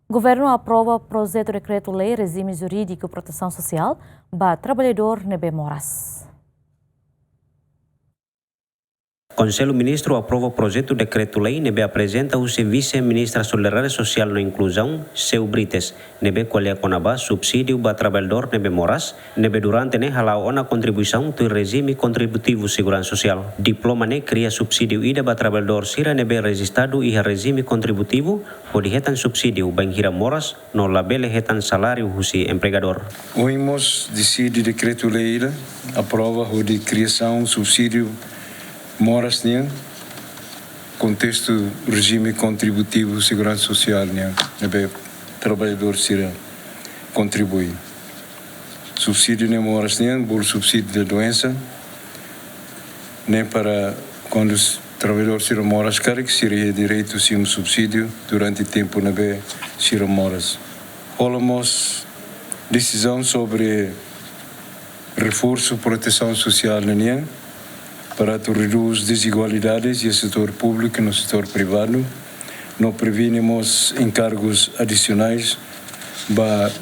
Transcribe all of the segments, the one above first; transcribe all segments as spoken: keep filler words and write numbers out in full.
Governu aprova projetu dekretu-lei rejime jurídiku protesaun sosiál ba traballadór ne'ebé moras. Konsellu Ministru aprova projetu dekretu-lei ne'ebé aprezenta husi Vise-Ministra Solidariedade Sosiál no Inkluzaun, Seu Brites, ne'ebé ko'alia kona-ba subsídiu ba traballadór ne'ebé moras, ne'ebé durante ne'e hala'o ona kontribuisaun tuir rejime kontributivu seguransa sosiál. Diploma ne'e kria subsídiu ida ba traballadór sira ne'ebé rejistadu iha rejime kontributivu, hodi hetan subsídiu bainhira moras no labele hetan saláriu husi empregadór. Ohin mós deside dekretu-lei ida aprova hodi kriasaun subsídiu moras nian, kontestu rejime kontributivu seguransa sosiál nian, ne'ebé traballadór sira kontribui. Subsídiu ne'e moras nian, bolu subsídiu de doensa, ne'e para kuandu s-, traballadór sira moras karik, sira iha direitu simu subsídiu durante tempu ne'ebé sira moras. Hola mós desizaun sobre reforsu protesaun sosiál nian, para atu redús dezigualdades iha setór públiku no setór privadu, no prevene mós enkargus adisionais ba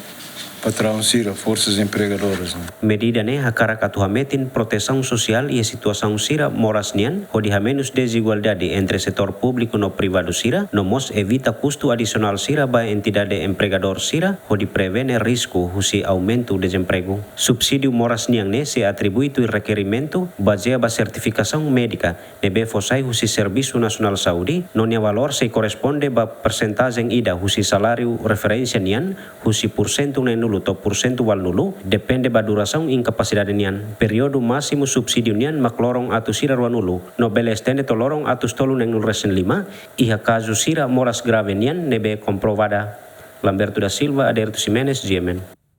patraun sira, forsas empregadoras, ne'e. Medida ne'e hakarak atu hametin protesaun sosiál iha situasaun sira moras nian, hodi hamenus dezigualdade entre setór públiku no privadu sira, no mós evita kustu adisionál sira ba entidade empregadór sira, hodi prevene risku husi aumentu dezempregu. Subsídiu moras nian ne'e sei atribui tuir rekerimentu bazeia ba sertifikasaun médika ne'ebé fó sai husi Servisu Nasionál Saúde, no nia valór sei korresponde ba persentajen ida husi saláriu referénsia nian, husi pursentu neenulu to'o pursentu ualunulu, depende ba durasaun inkapasidade nian. Períodu másimu subsídiu nian mak loron atus ida ruanulu, no bele estende to'o loron atus tolu neenulu resin lima, iha kazu sira moras grave nian ne'ebé komprovada. Lamberto da Silva, Aderito Ximenes, G M N.